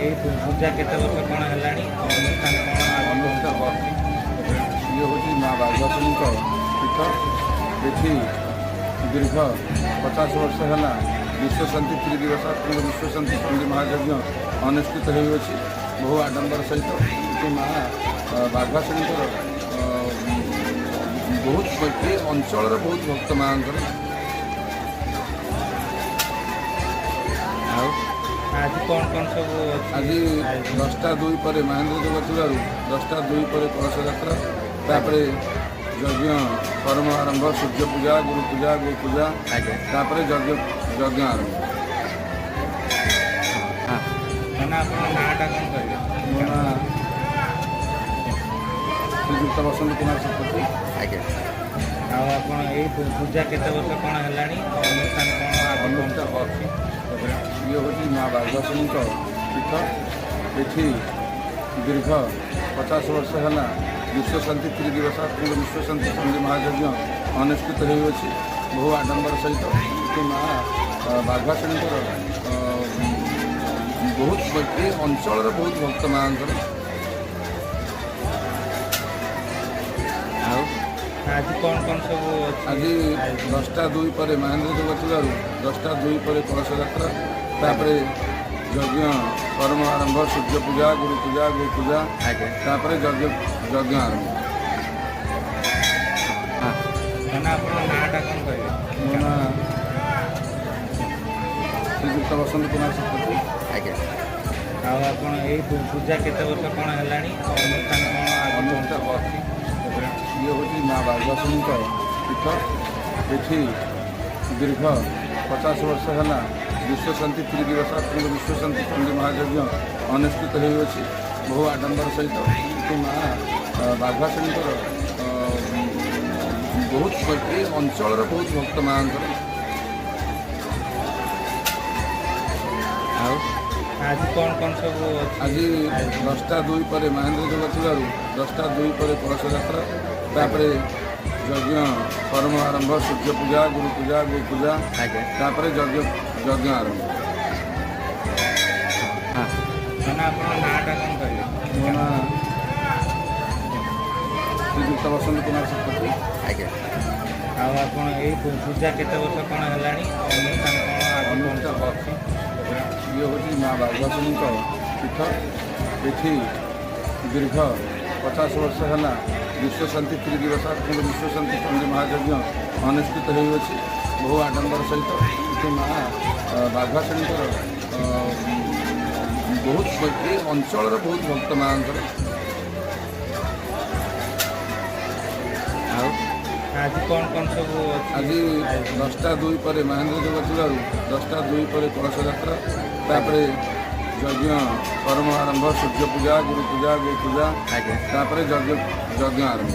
ଏଇ ପୂଜା କେତେ ବର୍ଷ କ'ଣ ହେଲାଣି ଆଉ ଅନୁଷ୍ଠାନ କ'ଣ ଆଗକୁ ଅନୁଷ୍ଠାନ ଅଛି? ଇଏ ହେଉଛି ମା ବାଘୁଆଶୁଣୀଙ୍କ ପୀଠ। ଏଠି ଦୀର୍ଘ 50 ବର୍ଷ ହେଲା ବିଶ୍ୱଶାନ୍ତି ତ୍ରିଦିବସାତ୍ମକ ବିଶ୍ୱଶାନ୍ତି ଚଣ୍ଡୀ ମହାଯଜ୍ଞ ଅନୁଷ୍ଠିତ ହେଉଅଛି ବହୁ ଆଡ଼ମ୍ବର ସହିତ। ଏଠି ମା ବାଘୁଆଶୁଣୀଙ୍କର ବହୁତ, ଏ ଅଞ୍ଚଳର ବହୁତ ଭକ୍ତ ମାଆଙ୍କର। ଆଉ ଆଜି କ'ଣ କ'ଣ ସବୁ ଅଛି? ଆଜି 10ଟା 2 ପରେ ମହେନ୍ଦ୍ର ଯୋଗ ଥିବାରୁ 10ଟା 2 ପରେ କଳସ ଯାତ୍ରା, ତାପରେ ଯଜ୍ଞ କର୍ମ ଆରମ୍ଭ, ସୂର୍ଯ୍ୟ ପୂଜା, ଗୁରୁ ପୂଜା, ଗୋ ପୂଜା। ଆଜ୍ଞା। ତାପରେ ଯଜ୍ଞ ଆରମ୍ଭ। ହଁ, ମାନେ ଆପଣଙ୍କ ନାଁଟା କ'ଣ କହିବେ? ମୋ ନାଁ ଶ୍ରୀଯୁକ୍ତ ବସନ୍ତ କୁମାର ଶତପଥୀ। ଆଜ୍ଞା, ଆଉ ଆପଣ ଏଇ ପୂଜା କେତେ ବର୍ଷ କ'ଣ ହେଲାଣି ଆଉ ଅନୁଷ୍ଠାନ କ'ଣ ଆଗକୁ ଅନୁଷ୍ଠାନ ଅଛି? ଇଏ ହେଉଛି ମା ବାଘୁଆଶୁଣୀଙ୍କ ପୀଠ। ଏଠି ଦୀର୍ଘ 50 ବର୍ଷ ହେଲା ବିଶ୍ୱଶାନ୍ତି ତ୍ରିଦିବସାତ୍ମକ ବିଶ୍ୱଶାନ୍ତି ଚଣ୍ଡୀ ମହାଯଜ୍ଞ ଅନୁଷ୍ଠିତ ହେଉଅଛି ବହୁ ଆଡ଼ମ୍ବର ସହିତ। ଏଠି ମା ବାଘୁଆଶୁଣୀଙ୍କର ବହୁତ, ଏ ଅଞ୍ଚଳର ବହୁତ ଭକ୍ତ ମାଆଙ୍କର। ଆଉ ଆଜି କ'ଣ କ'ଣ ସବୁ ଅଛି? ଆଜି 10ଟା 2 ପରେ ମହେନ୍ଦ୍ର ଯୋଗ ଥିବାରୁ 10ଟା 2 ପରେ କଳସ ଯାତ୍ରା, ତାପରେ ଯଜ୍ଞ କର୍ମ ଆରମ୍ଭ, ସୂର୍ଯ୍ୟ ପୂଜା, ଗୁରୁ ପୂଜା, ଗୋ ପୂଜା। ଆଜ୍ଞା। ତାପରେ ଯଜ୍ଞ ଆରମ୍ଭ। ହଁ, ମାନେ ଆପଣଙ୍କ ନାଁଟା କ'ଣ କହିବେ? ମୋ ନାଁ ଶ୍ରୀଯୁକ୍ତ ବସନ୍ତ କୁମାର ଶତପଥୀ। ଆଜ୍ଞା, ଆଉ ଆପଣ ଏଇ ପୂଜା କେତେ ବର୍ଷ କ'ଣ ହେଲାଣି ଆଉ ଅନୁଷ୍ଠାନ କ'ଣ ଆଗକୁ ଅନୁଷ୍ଠାନ ଅଛି? ଇଏ ହେଉଛି ମା ବାଘୁଆଶୁଣୀଙ୍କ ପୀଠ। ଏଠି ଦୀର୍ଘ 50 ବର୍ଷ ହେଲା ବିଶ୍ୱଶାନ୍ତି ତ୍ରିଦିବସାତ୍ମକ ବିଶ୍ୱଶାନ୍ତି ଚଣ୍ଡୀ ମହାଯଜ୍ଞ ଅନୁଷ୍ଠିତ ହେଉଅଛି ବହୁ ଆଡ଼ମ୍ବର ସହିତ। ଏଠି ମା ବାଘୁଆଶୁଣୀଙ୍କର ବହୁତ, ଏ ଅଞ୍ଚଳର ବହୁତ ଭକ୍ତ ମାଆଙ୍କର। ଆଉ ଆଜି କ'ଣ କ'ଣ ସବୁ ଅଛି? ଆଜି 10ଟା 2 ପରେ ମହେନ୍ଦ୍ର ଯୋଗ ଥିବାରୁ 10ଟା 2 ପରେ କଳସ ଯାତ୍ରା, ତାପରେ ଯଜ୍ଞ କର୍ମ ଆରମ୍ଭ, ସୂର୍ଯ୍ୟ ପୂଜା, ଗୁରୁ ପୂଜା, ଗୋ ପୂଜା। ଆଜ୍ଞା। ତାପରେ ଯଜ୍ଞ ଆରମ୍ଭ। ହଁ, ମାନେ ଆପଣଙ୍କ ନାଁଟା କ'ଣ କହିବେ? ମୋ ନାଁ ଶ୍ରୀଯୁକ୍ତ ବସନ୍ତ କୁମାର ଶତପଥୀ। ଆଜ୍ଞା, ଆଉ ଆପଣ ଏଇ ପୂଜା କେତେ ବର୍ଷ କ'ଣ ହେଲାଣି ଆଉ ଅନୁଷ୍ଠାନ କ'ଣ ଆଗକୁ ଅନୁଷ୍ଠାନ ଅଛି? ଇଏ ହେଉଛି ମା ବାଘୁଆଶୁଣୀଙ୍କ ପୀଠ। ଏଠି ଦୀର୍ଘ 50 ବର୍ଷ ହେଲା ବିଶ୍ୱଶାନ୍ତି ତ୍ରିଦିବସାତ୍ମକ ବିଶ୍ୱଶାନ୍ତି ଚଣ୍ଡୀ ମହାଯଜ୍ଞ ଅନୁଷ୍ଠିତ ହେଉଅଛି ବହୁ ଆଡ଼ମ୍ବର ସହିତ। ଏଠି ମା ବାଘୁଆଶୁଣୀଙ୍କର ବହୁତ, ଏ ଅଞ୍ଚଳର ବହୁତ ଭକ୍ତ ମାଆଙ୍କର। ଆଉ ଆଜି କ'ଣ କ'ଣ ସବୁ ଅଛି? ଆଜି 10ଟା 2 ପରେ ମହେନ୍ଦ୍ର ଯୋଗ ଥିବାରୁ 10ଟା 2 ପରେ କଳସ ଯାତ୍ରା, ତାପରେ ଯଜ୍ଞ କର୍ମ ଆରମ୍ଭ, ସୂର୍ଯ୍ୟ ପୂଜା, ଗୁରୁ ପୂଜା, ଗୋ ପୂଜା। ଆଜ୍ଞା। ତାପରେ ଯଜ୍ଞ ଆରମ୍ଭ।